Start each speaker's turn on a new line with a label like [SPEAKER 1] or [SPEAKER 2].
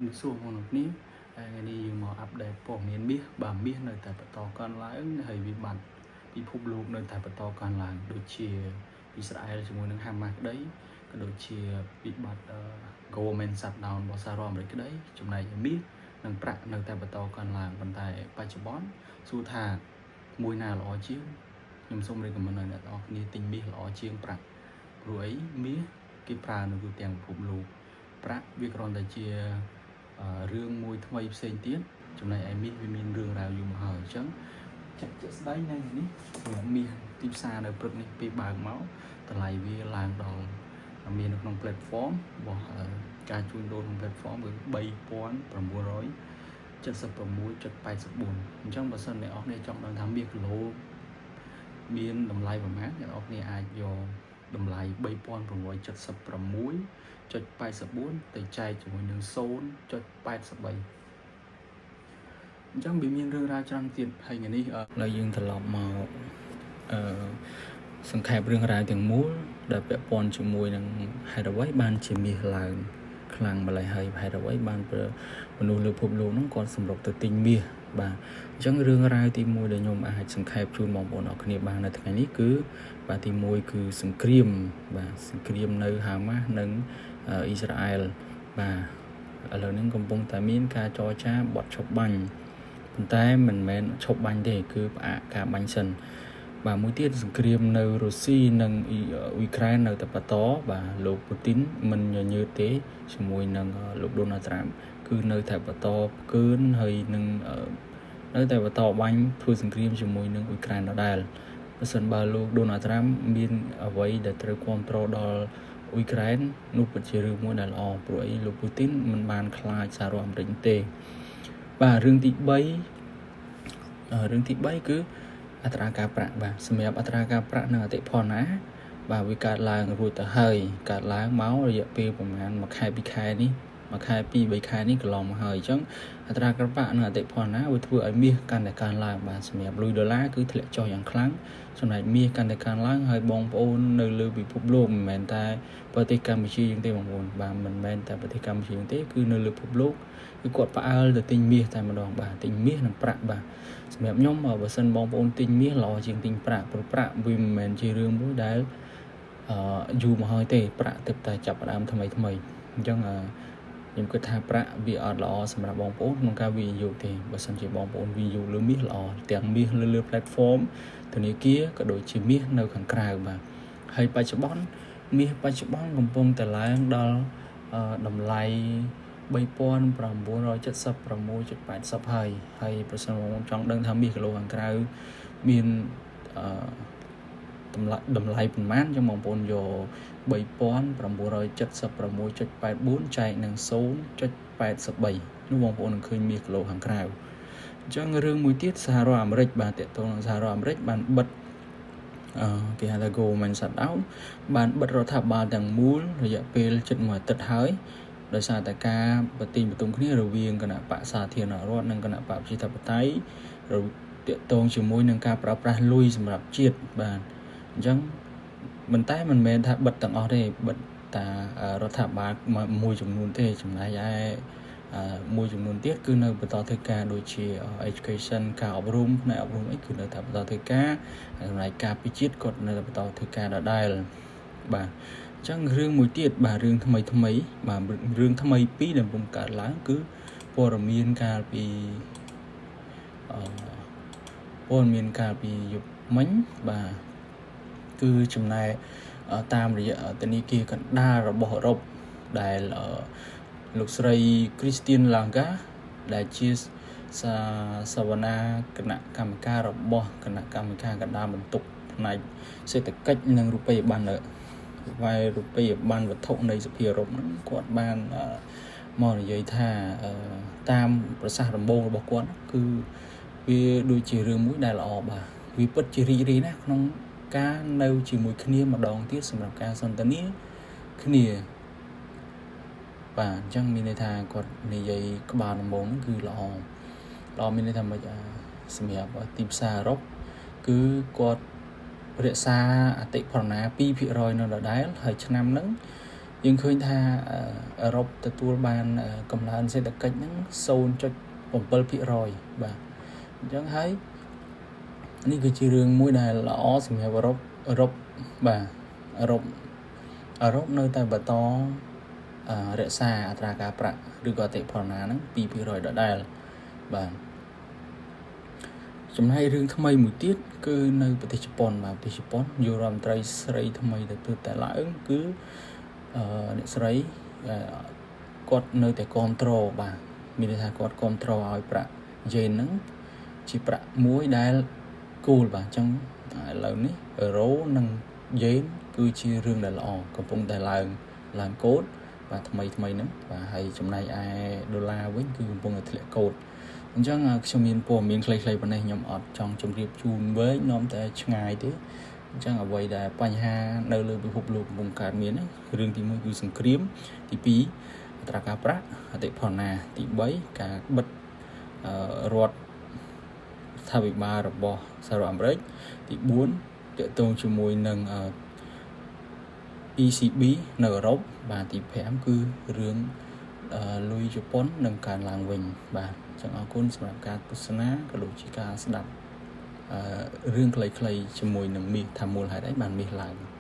[SPEAKER 1] សួរបងប្អូនគ្នាហើយថ្ងៃនេះយើងមក update ព័ត៌មានមាសបាទមាសនៅតែបន្តកើនឡើងហើយវិបត្តិពិភពលោកនៅតែបន្តកើនឡើងដូចជាអ៊ីស្រាអែលជាមួយនឹងហាម៉ាស់ក្តីក៏ដូចជាវិបត្តិ government shutdown របស់សហរដ្ឋអាមេរិកក្តីចំណែកឯមាសនិងប្រាក់នៅតែបន្តកើនឡើងប៉ុន្តែបច្ចុប្បន្នសួរថាមួយណាល្អជាងខ្ញុំសូម recommend ឲ្យអ្នកទាំងអស់គ្នាទិញមាសល្អជាងប្រាក់ព្រោះអីមាសគេប្រើនៅទូទាំងពិភពលោកប្រាក់វាគ្រាន់តែជារឿងមួយថ្មីផ្សេងទៀតចំណែកឯមាសវាមានរឿងរ៉ាវយូរមកហើយអញ្ចឹងចាក់ជាក់ស្ដែងនៅនេះសម្រាប់មាសទីផ្សារនៅព្រឹកនេះពេលបើកមកតម្លៃវាឡើងដល់មាននៅក្នុង platform របស់ការជួញដូរក្នុង platform គឺ3976.84អញ្ចឹងបើសិនអ្នកនរគ្នាចង់ដឹងថាមាសគីឡូមានតម្លៃប្រមាណអ្នកនរគ្នាអាចយកតម្លៃ3976.84ទៅចែកជាមួយនឹង0.83អញ្ចឹងវាមានរឿងរ៉ាវច្រើនទៀតហើយថ្ងៃនេះឥឡូវយើងត្រឡប់មកអឺសង្ខេបរឿងរ៉ាវទាំងមូលដែលពាក់ព័ន្ធជាមួយនឹងហេតុអ្វីបានជាមាសឡើងខ្លាំងម្ល៉េះហើយហេតុអ្វីបានមនុស្សលើពិភពលោកហ្នឹងគាត់សម្រុកទៅទិញមាសបាទអញ្ចឹងរឿងរ៉ាវទី1ដែលខ្ញុំអាចសង្ខេបជូនបងប្អូនអរគ្នាបាននៅថ្ងៃនេះគឺបាទទី1គឺសង្គ្រាមបាទសង្គ្រាមនៅហាម៉ាស់និងអ៊ីស្រាអែលបាទឥឡូវនេះកំពុងតែមានការចរចាបទឈប់បាញ់ប៉ុន្តែមិនមែនឈប់បាញ់ទេគឺផ្អាកការបាញ់សិនបាទមួយទៀតសង្គ្រាមនៅរុស្ស៊ីនិងអ៊ុយក្រែននៅតែបន្តបាទលោកពូទីនមិនញញើតទេជាមួយនឹងលោកដូណាល់ត្រាំគឺនៅតែបន្តផ្កើនហើយនឹងនៅតែបន្តបាញ់ធ្វើសង្គ្រាមជាមួយនឹងអ៊ុយក្រែនដដែលបើសិនបើលោកដូណាល់ត្រាំមានអ្វីដែលត្រូវគ្រប់គ្រងដល់ អ៊ុយក្រែននោះពិតជារឿងមួយដែលល្អព្រោះអីលោកពូទីនមិនបានខ្លាចសហរដ្ឋអាមេរិកទេបាទរឿងទី3រឿងទី3គឺអត្រាការប្រាក់បាទសម្រាប់អត្រាការប្រាក់និងអតិផរណាបាទវាកើតឡើងរួចទៅហើយកើតឡើងមករយៈពេលប្រហែលមួយខែពីរខែនេះមួយខែពីរបីខែនេះកន្លងមកហើយអញ្ចឹងអត្រាការប្រាក់និងអតិផរណាវាធ្វើឲ្យមាសកាន់តែកើនឡើងបាទសម្រាប់លុយដុល្លារគឺធ្លាក់ចុះយ៉ាងខ្លាំងចំណែកមាសកាន់តែកើនឡើងហើយបងប្អូននៅលើពិភពលោកមិនមែនតែប្រទេសកម្ពុជាយើងទេបងប្អូនបាទមិនមែនតែប្រទេសកម្ពុជាយើងទេគឺនៅលើពិភពលោកគឺគាត់ផ្អើលទៅទិញមាសតែម្ដងបាទទិញមាសនិងប្រាក់បាទសម្រាប់ខ្ញុំបើសិនបងប្អូនទិញមាសល្អជាងទិញប្រាក់ព្រោះប្រាក់វាមិនមែនជារឿងមួយដែលអឺយូរមកហើយទេប្រាក់ទើបតែចាប់ផ្ដើមថ្មីថ្មីអញ្ចឹងខ្ញុំគិតថាប្រាក់វាអត់ល្អសម្រាប់បងប្អូនក្នុងការវិនិយោគទេបើសិនជាបងប្អូនវិនិយោគលើមាសល្អទាំងមាសលើលើ platform ធនាគារក៏ដូចជាមាសនៅខាងក្រៅបាទហើយបច្ចុប្បន្នមាសបច្ចុប្បន្នកំពុងតែឡើងដល់តម្លៃ3976.80ហើយហើយប្រសិនបងចង់ដឹងថាមាសគីឡូខាងក្រៅមានអឺតម្លៃតម្លៃប៉ុន្មានចឹងបងប្អូនយក3976.84ចែកនឹង0.83នោះបងប្អូននឹងឃើញមាសគីឡូខាងក្រៅអញ្ចឹងរឿងមួយទៀតសហរដ្ឋអាមេរិកបាទតកតងនឹងសហរដ្ឋអាមេរិកបានបិទអឺគេហៅថា government shutdown បានបិទរដ្ឋាភិបាលទាំងមូលរយៈពេលជិតមួយអាទិត្យហើយដោយសារតែការប្រទីងបន្ទំគ្នារវាងគណៈបកសាធារណរដ្ឋនិងគណៈបកប្រជាធិបតេយ្យតាក់ទងជាមួយនឹងការប្រើប្រាស់លុយសម្រាប់ជាតិបាទអញ្ចឹងមិនតែមិនមែនថាបិទទាំងអស់ទេបិទតារដ្ឋាភិបាលមួយចំនួនទេចំណែកឯមួយចំនួនទៀតគឺនៅបន្តធ្វើការដូចជា education ការអប់រំផ្នែកអប់រំអីគឺនៅតែបន្តធ្វើការចំណែកការពិជាតិគាត់នៅតែបន្តធ្វើការដដែលបាទអញ្ចឹងរឿងមួយទៀតបាទរឿងថ្មីថ្មីបាទរឿងថ្មីពីរដែលកំពុងកើតឡើងគឺព័ត៌មានកាលពីអឺព័ត៌មានកាលពីយប់មិញបាទគឺចំណែកតាមរយៈធនាគារកណ្ដាលរបស់អឺរ៉ុបដែលលោកស្រី Christine Lagarde ដែលជាសាសវនាគណៈកម្មការរបស់គណៈកម្មការកណ្ដាលបន្ទុកផ្នែកសេដ្ឋកិច្ចនិងរូបិយប័ណ្ណវ៉ែរូបិយប័ណ្ណវត្ថុនៃសភាអឺរ៉ុបហ្នឹងគាត់បានមកនិយាយថាតាមប្រសាសន៍ដំបូងរបស់គាត់គឺវាដូចជារឿងមួយដែលល្អបាទវាពិតជារីករាយណាស់ក្នុងការនៅជាមួយគ្នាម្ដងទៀតសម្រាប់ការសន្ទនាគ្នាបាទអញ្ចឹងមានន័យថាគាត់និយាយក្បាលដំបូងគឺល្អល្អមានន័យថាម៉េចសម្រាប់ទីផ្សារអឺរ៉ុបគឺគាត់រក្សាអតិផរណា2%នៅដដែលហើយឆ្នាំហ្នឹង យើងឃើញថាអឺរ៉ុបទទួលបានកំណើនសេដ្ឋកិច្ចហ្នឹង0.7%បាទអញ្ចឹងហើយនេះគឺជារឿងមួយដែលល្អសម្រាប់អឺរ៉ុបអឺរ៉ុបបាទអឺរ៉ុបនៅតែបន្តរក្សាអត្រាការប្រាក់ឬក៏អតិផរណាហ្នឹង2%ដដែលបាទចំណែករឿងថ្មីមួយទៀតគឺនៅប្រទេសជប៉ុនបាទប្រទេសជប៉ុននាយករដ្ឋមន្ត្រីស្រីថ្មីដែលទើបតែឡើងគឺអ្នកស្រីគាត់នៅតែគ្រប់គ្រងបាទមានន័យថាគាត់គ្រប់គ្រងឲ្យប្រាក់យេនហ្នឹងជាប្រាក់មួយដែលគោលបាទអញ្ចឹងឥឡូវនេះអឺរ៉ូនិងយេនគឺជារឿងដែលល្អកំពុងតែឡើងឡើងកូដបាទថ្មីថ្មីហ្នឹងបាទហើយចំណែកឯដុល្លារវិញគឺកំពុងតែធ្លាក់កូដអញ្ចឹងខ្ញុំមានព័ត៌មានខ្លីៗប៉ុណ្ណេះខ្ញុំអត់ចង់ជម្រាបជូនវែងនាំតែឆ្ងាយទេអញ្ចឹងអ្វីដែលបញ្ហានៅលើពិភពលោកកំពុងកើតមានរឿងទី1គឺសង្គ្រាមទី2អត្រាការប្រាក់អតិផរណាទី3ការបិទរដ្ឋថាវិបាលរបស់សហរដ្ឋអាមេរិកទី4តកតងជាមួយនឹង ECB នៅអឺរ៉ុបបាទទី5គឺរឿងលុយជប៉ុននឹងកើនឡើងវិញបាទអញ្ចឹងអរគុណសម្រាប់ការទស្សនាក៏ដូចជាការស្ដាប់រឿងខ្លីៗជាមួយនឹងមាសថាមូលហេតុអីបានមាសឡើង។